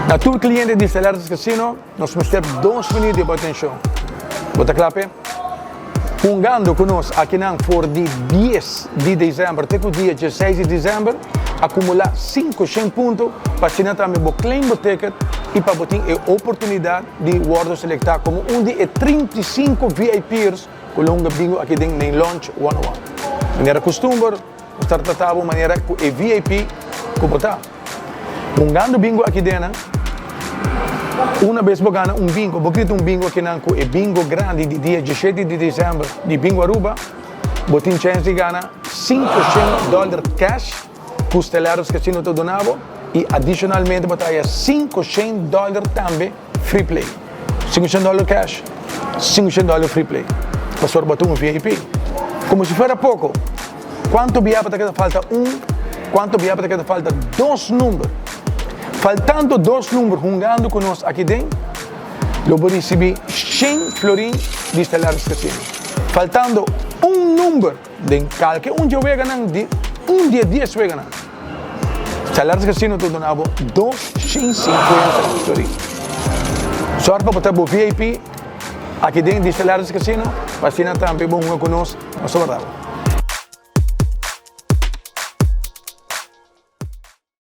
Na tur cliente di Stellaris Casino, nos mester dos minuut di bo atencion. Bo ta cla p'e? Hungando cu nos akinan for di dies di december te cu dia dieseis di december, acumula 500 punto pa asina tambe bo claim bo ticket y pa bo tin e oportunidad di wordo selecta como un di e 35 VIP'ers cu lo hunga bingo aki den Main Lounge 101. Manera custumber, nos ta trata bo manera cu e VIP cu bo ta. Hungando bingo aki den, una bes bo gana un bingo, bo grita un bingo akinan cu e bingo grandi di dia 17 di december di Bingo Aruba, bo tin chance di gana 500 dollar cash cu Stellaris Casino ta duna bo y adicionalmente bo ta haya 500 dollar tambe free play. 500 dollar cash, 500 dollar free play. Pasobra bo ta un VIP. Como si fuera poco, cuanto bia bo ta keda falta un, cuanto bia bo ta keda falta dos number. Faltando dos number hungando cu nos aki den, lo bo ricibi 100 florin di Stellaris Casino. Faltando un number den calke un dje weganan di un di e 10 weganan, Stellaris Casino ta duna bo 250 florin. Zorg pa bo ta bo VIP aki den di Stellaris Casino, pa asina tambe bo hunga cu nos, nos ta warda bo.